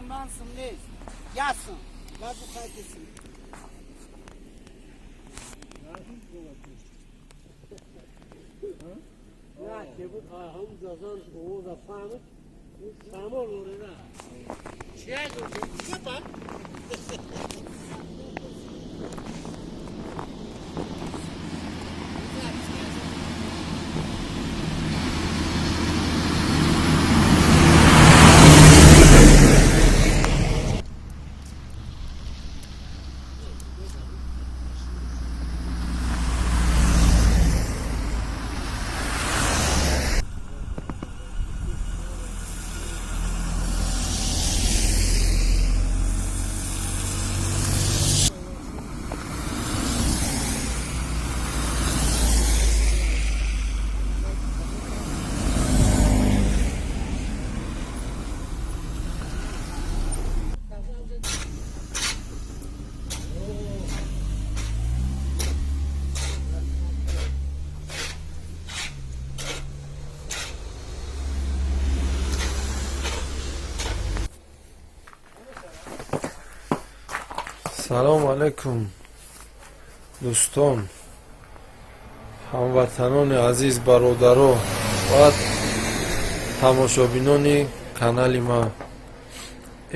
Пансим нест. Ясм. Баъд бухайтесим. نه که بود هم زازان او و فهمید سامان رو نه. Чия гуфти? Салому алайкум, дӯстон, ҳамватанони азиз, бародаро ва тамошобинони канали ман.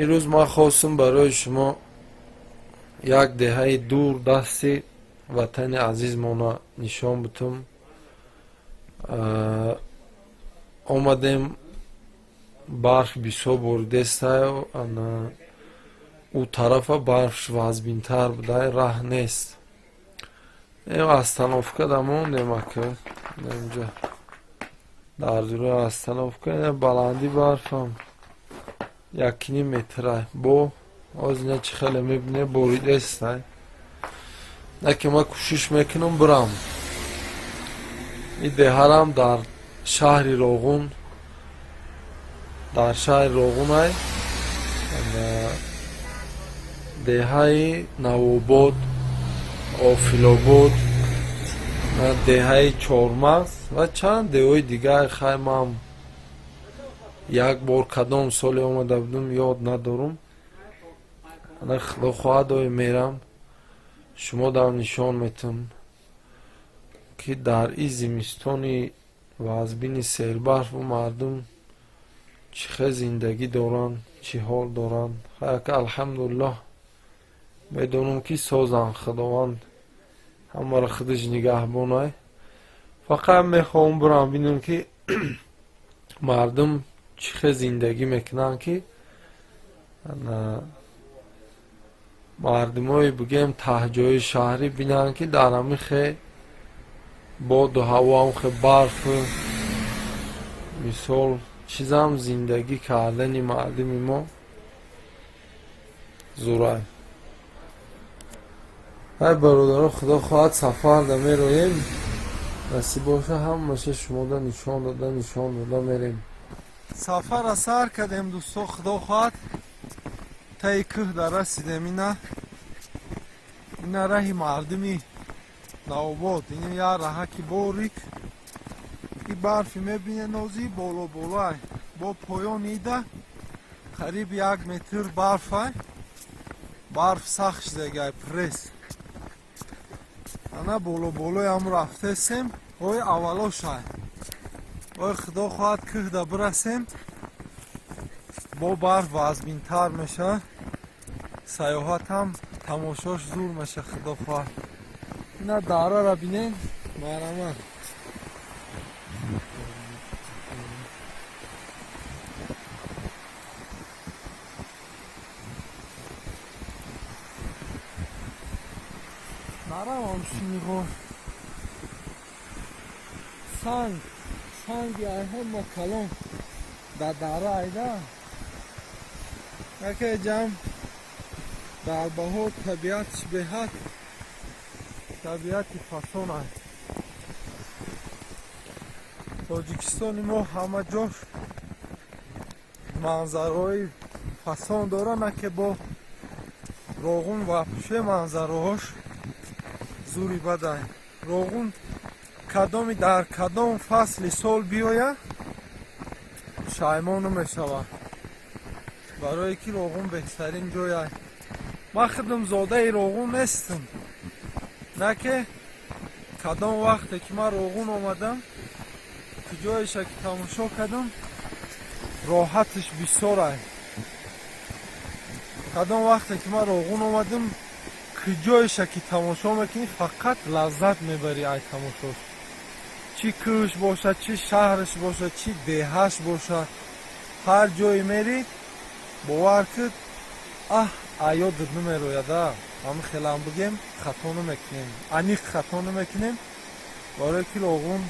Имрӯз ман хостум барои шумо як деҳаи дур дасти ватани азизмона нишон бутум. Омадем, барф бисёр боридестай, ӯ тарафа барф вазбинтар буда, раҳ нест. Остановка да мондем, ака, инҷа дар зури остановка. Баланди барфам 1,5 метрай. Бо ҳозир чӣ хеле мебине, боридестай, наки ман кӯшиш мекунам бирам. И деҳарам дар шаҳри Роғун, дар шаҳри Роғунай, деҳаи Навобод, Офилобод, деҳаи Чормағз ва чанд деҳои дигар. Хай, ман як бор кадом соле омада будум, ёд надорум. Худо хоҳад, ой мерам, шумо дам нишон метам, ки дар ин зимистони вазбини сербарфу мардум чӣ хел зиндагӣ доранд, чӣ ҳол доранд. Хайка, алҳамдулиллоҳ, медонам, ки созанд, Худованд ҳамаро худаш нигаҳбонай. Фақат мехоҳам бирам бинам, ки мардум чӣ хел зиндагӣ мекунанд, ки мардумои, бигем, таҳҷои шаҳрӣ бинанд, ки дар ҳамин хе боду ҳаво, ҳам хе барфу мисол чизам зиндагӣ кардани мардуми мо зурай. Ҳай, бародаро, Худо хоҳад, сафар да мероем. Насиб боша, ҳамаша шумода нишон дода мерем. Сафара сар кардем, дӯсто. Худо хоҳад, таи кӯҳ да расидем. Ина раҳи мардуми Навобод, ин як раҳаки борик. И барфи мебине, нози боло болоай, бо поён ида қариб 1 метр барфай. Барф сахт шидагай, пресс. Ана боло болоям рафтесем, ой, аввалошай. Ой, Худо хоҳад, кӯҳда бирасем, бо барф вазбинтар мешавад, саёҳатам тамошош зур меша, Худо хоҳад. Ина дарара бинен, марама. Наравам шиниғо. Санг, санги ай ҳама калон дар дара айда. Яке ҷамъ дар баҳор табиатш беҳад табиати фасон аст. Тоҷикистони мо ҳама ҷош манзараҳои фасон дора, на ки бо Роғун вообще манзараҳош зури бадай. Роғун кадоми дар кадом фасли сол биёяд. Пушаймон намешавад, барое ки Роғун беҳтарин ҷоя. Ман худам зодаи Роғун нестам, на ки кадом вақте ки ман Роғун омадам, куҷоеша ки тамошо кардам, роҳаташ бисёрай. Кадом вақте ки ман Роғун омадам, куҷоеша ки тамошо мекунӣ, фақат лаззат мебарӣ ай тамошош. Чӣ кӯҳш бошад, чӣ шаҳраш бошад, чӣ деҳаш бошад, ҳар ҷое мерӣ, бовар куд, аҳ, аёдат намерояда. Ҳама хелам бигем, хато намекунем, аниқ хато намекунем, барое ки Роғун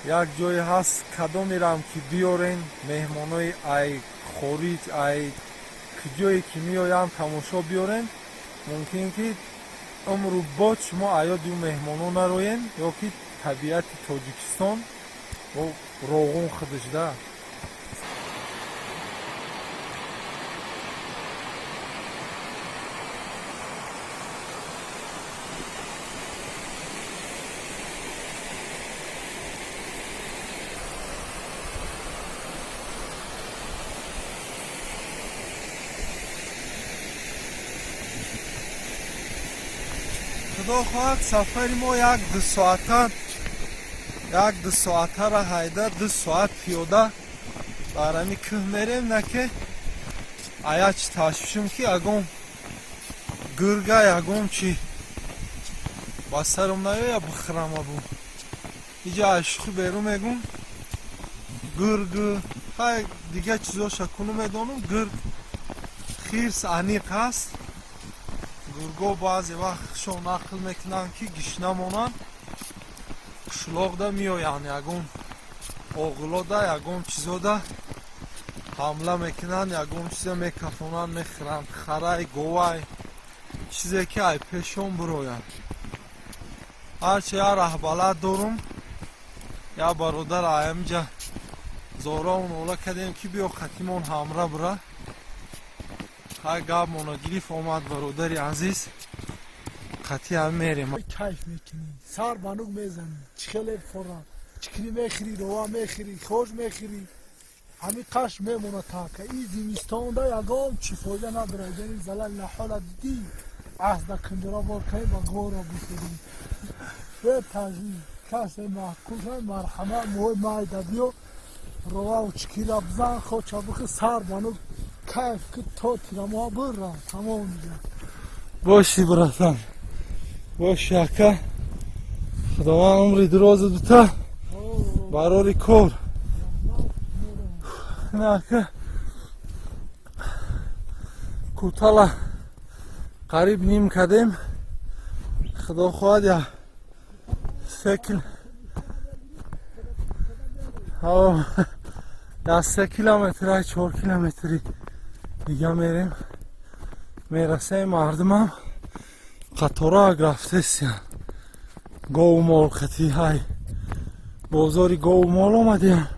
як ҷое ҳаст, кадомерам ки биёрен, меҳмонои ай хориҷ, ай куҷое ки меоянд, тамошо биёрен, мумкин ки умру бод шумо аёди ӯ меҳмоно нароен ё ки табиати Тоҷикистон Роғун худаш да. Худо хоҳад, сафари мо як 2 соата, як 2 соатара ҳайда, 2 соат пиёда бар ҳами кӯҳ мерем. На ки аяч ташвишум ки ягон гурга, ягон чи ба сарам наёя, бихӯрама. Бу иҷа ашухи берун мегум, гург, хай, дига чизоша куну медонам. Гург, хирс аниқ ҳаст. Гурго баъзе вақт шон нақл мекунанд, ки гишна монанд, қишлоқда меоянд, ягон оғилода, ягон чизода ҳамла мекунанд, ягон чиза мекафонанд, мехӯранд, харай, говай, чизе ки ай пешон бирояд. Ҳарчи я раҳбалад дорум, я бародар аямҷа зораон ола кардем, ки биё хатимон ҳамра бира. Ҳай, гапмона гирифт, омад бародари азиз, қатӣ ҳам мерем. Кайф мекунӣ, сар банук мезанӣ, чӣ хеле фора чикрӣ мехӯрӣ, рова мехӯрӣ, хош мехӯрӣ, ҳами қаш мемона така. И зимистонда ягон чӣ фоида надорад. Яни залал наҳола дидӣ, азда кунҷора бор кунӣ, ба гора бихӯрӣ. Бетажи касе маҳкум шад, марҳамат, моҳи майда биё, роваву чикира бизан, хоча бихӯр, сар банук кайф ки то тирамоҳ бирра, тамом дига. Боши, братан, боши, ака. Худованд умри дурозу дута, барори кор. На, ака, кутала қариб ним кардем. Худо хоҳад, я я 3 километр, 4 километри дига мерем, мерасем. Мардумам қатора рафтесиян, гову мол қати. Ҳай, бозори гову мол омадем.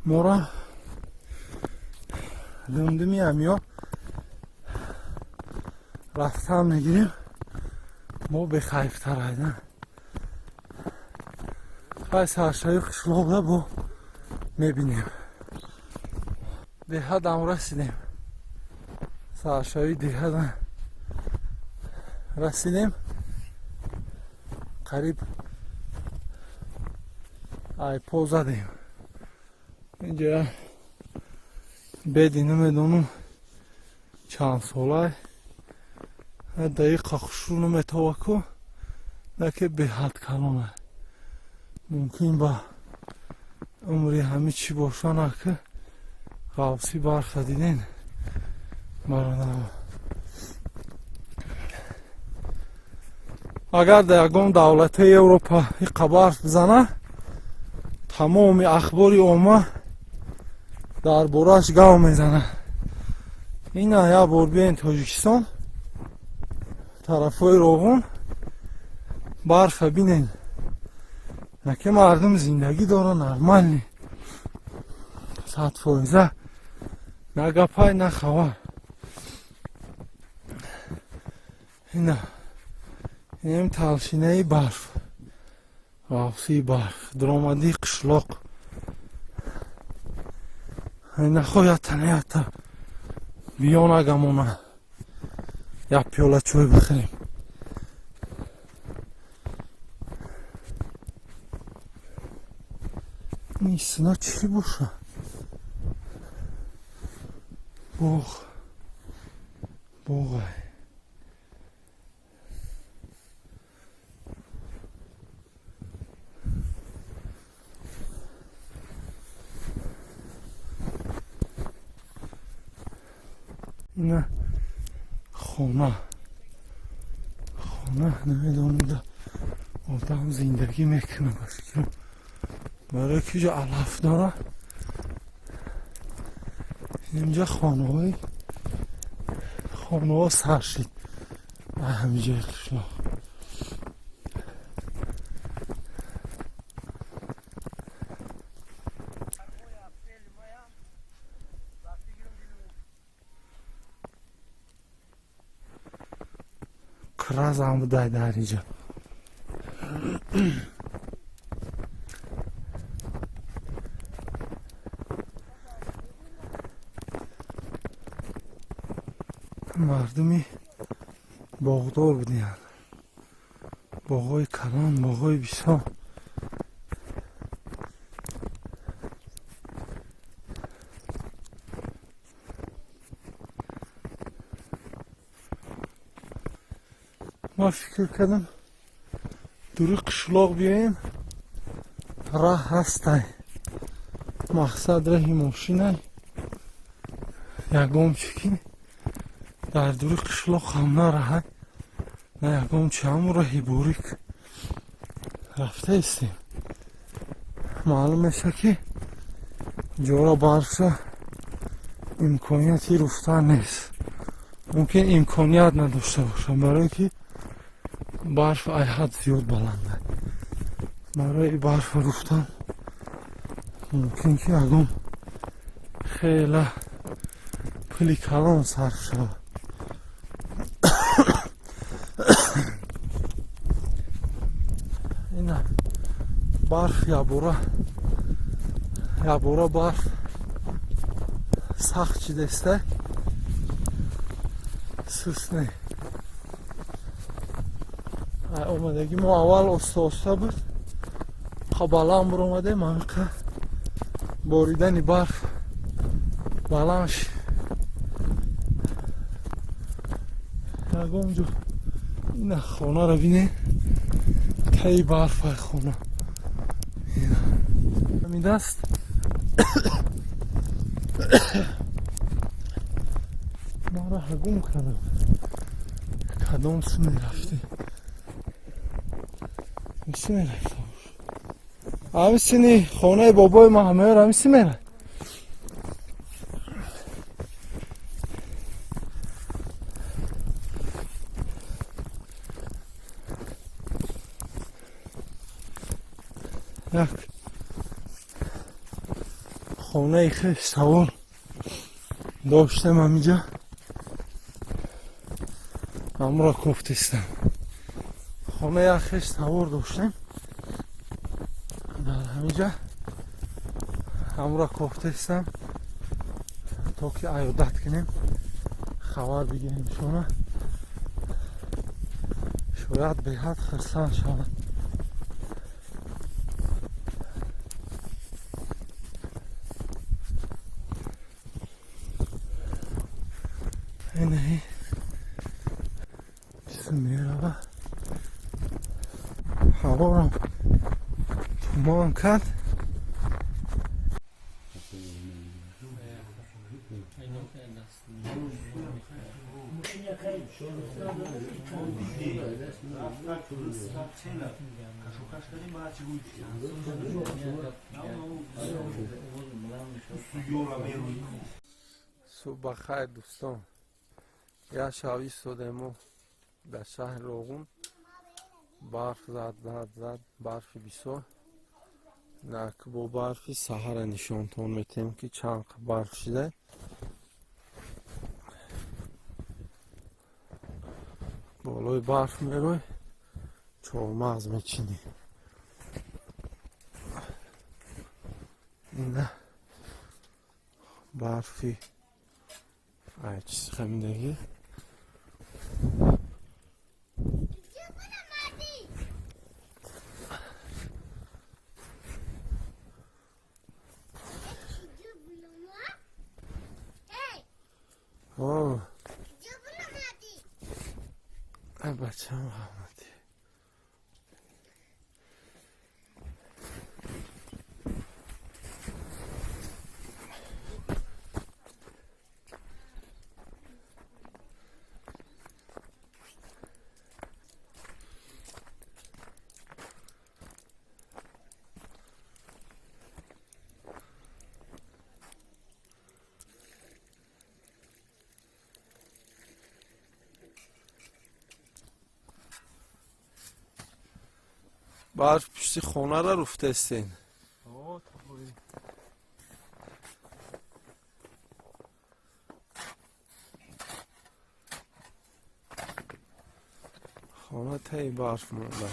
Мора думдуми ҳамиё рафтан мегирем, мо бехайфтар айдан. Хай, саршави қишлоқда бо мебинем. Деҳадам расидем, саршави деҳадам расидем, қариб айпо задем. Инҷа беди намедонам чанд солай, даиқа хушрӯ наметаваку, наке беҳад калона. Мумкин ба умри ҳами чӣ боша, ки ғафси барфа диден, бародаро. Агар дар ягон давлатҳои Европа иқа барф бизана, тамоми ахбори омма дар борааш гав мезана. Ина як бор биёен Тоҷикистон, тарафҳои Роғун, барфа бинен, наке мардум зиндагӣ дора нормальный, 100%, на гапай, на хабар. Ина. Инам толщинаи барф, ғафсии барф. Дуромадии қишлоқ. Нахо ята на ята биёнагамона як пиёла чой бихӯрем. Исна чӣ боша? Боғ, боғай. Ина хона, хона, намедонам, одам зиндагӣ мекунад, ба фикрам, барои ки ҷо алаф дора. Инҷа хонаҳои, хонаҳо сар шид ҳамиҷои қишлоқ. Кразам будай дар инҷа. Мардуми боғдор будиянд, боғҳои калон, боғҳои бисёр. Ма фикр кардам, дури қишлоқ биёем, раҳ ҳастай, мақсад раҳи мошинай, ягон чи ки дар дури қишлоқ ҳам нараҳай, на ягон чи, ҳамун раҳи борик рафта истем. Маълум меша, ки ҷора барфша имконияти руфтан нест. Мумкин имконият надошта бошам, барое ки барф айҳад зиёд баланда. Барои барфа руфтан мумкин ки ягон хела пули калон сарф шавад. Ина барф ябора ябора, барф сахт шидаста, суст не. Омадагӣ мо аввал оста оста буд, қа баланд буромадем, ҳамиқа боридани барф баланд шид. Ягон ҷо ина хонаро бинед, таи барфай хона ҳамин даст. Мара гум кардам, кадом су мерафтем, су мерафтам. Ҳами сини хонаи бобои ма ҳамаёр ҳами си мера. Як хонаи хеш савор доштем ҳамиҷа, ҳамро кофтистам. Хона як хеш савор доштем дар ҳамиҷа, ҳамро кофтистам, то ки аёдат кунем, хабар бигирем шона, шояд беҳад хирсанд шавад. Инаи чиз мерава, ҳаворам туман кард. Субҳ бахайр, дӯстон. Як шаб истодем мо дар шаҳри Роғун, барф зад, зад, зад, барфи бисёр. Нак бо барфи саҳара нишонтон метиҳем, ки чанд барф шида. Болои барф мерӯй. Чормағз мечинӣ. Ина барфи ай чизи хамидагӣ. Ай, бачаам, омадӣ. Барф пушти хонара руфтестен. Хона таи барф монда.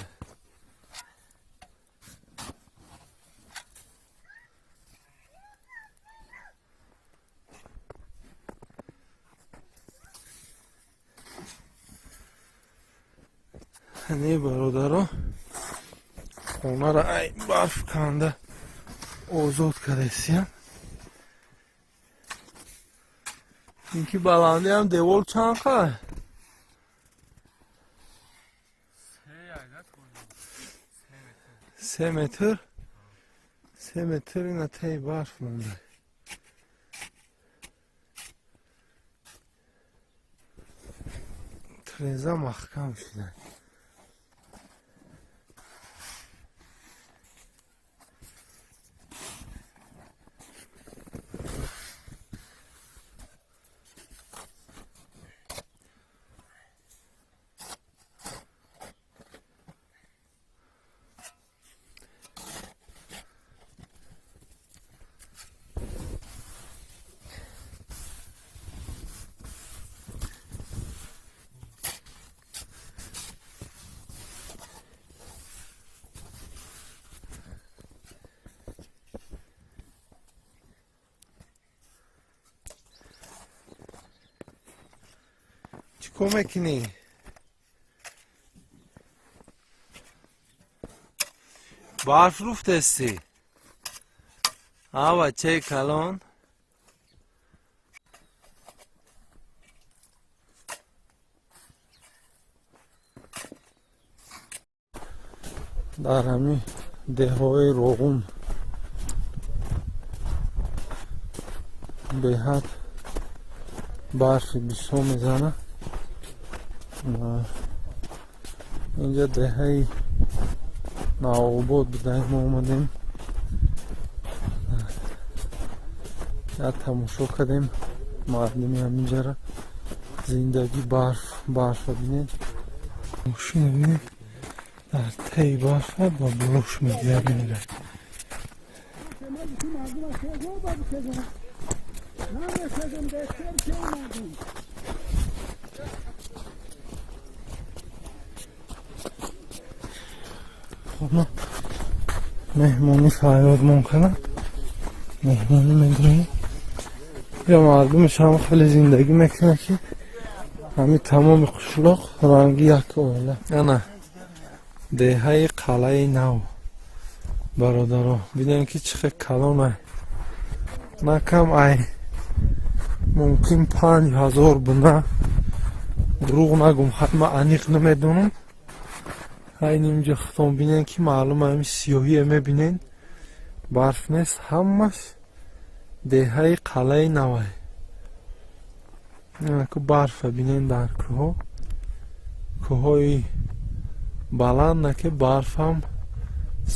Не, бародаро, хонара ай барф канда озод кардесиям. Ин ки баландиам девол чанд қа? 3 метр, 3 метр. Ина таи барф монда. Треза маҳкам шуда. Чӣ кор мекунӣ? Барф руфтестӣ, а, бачаи калон? Дар ҳами деҳҳои Роғун беҳад барфи бисёр мезанад. Инҷа деҳаи Навобод будаем, мо омадем, як тамошо кардем мардуми ҳаминҷара. Зиндагӣ барф, барфа бинед, мошина бинед, дар таи барфа ба болош мегирад, мерад. Хона меҳмонӣ фарёдмон кардам, меҳмонӣ медорем. Ё мардумаш ҳам хеле зиндагӣ мекунад, ки ҳами тамоми қишлоқ ранги як оила. Ана деҳаи Қалъаи Нав, бародаро, бинем, ки чӣ хел калона. На кам ай мумкин 5000 бина, дурӯғ нагум, ма аниқ намедонам. Айн инҷа худтон бинен, ки маълум ҳами сиёҳие мебинен, барф нест, ҳамаш деҳаи Қалъаи Навай. Ку барфа бинен дар кӯҳҳо, кӯҳҳои баланд, на ки барфам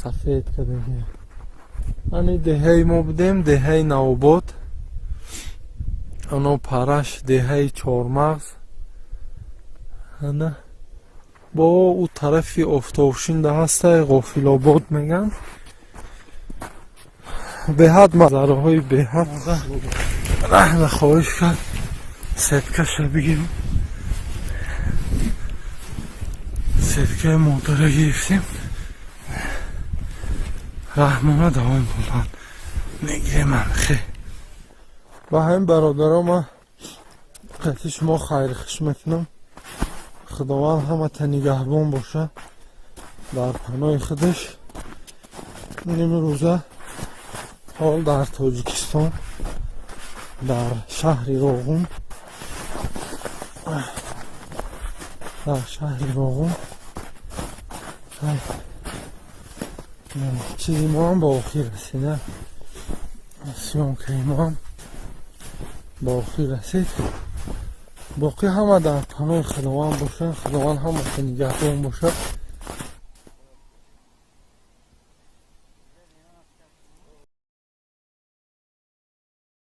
сафед кардагӣ. Ани деҳаи мо будем, деҳаи Навобод, ано параш деҳаи Чормағз, ана бо ӯ тарафи Офтобшинда ҳастай, Ғофилобод меган. Беҳад манзараҳои беҳад. Раҳма хоҳиш кард, сеткаша бигирем. Сеткаи модара гирифтем, раҳмона давом додан мегирем. Хе, ба ҳамин, бародаро, ман қати шумо хайрхуш мекунам. Худованд ҳамата нигаҳбон боша, дар паноҳи худаш. Имрӯза ҳол дар Тоҷикистон, дар шаҳри Роғун, дар шаҳри Роғун чизи моам ба охир расид, съёмкаи моам ба охир расид. Боқӣ ҳама дар паноҳи Худованд бошанд, Худованд ҳамата нигаҳбон бошад.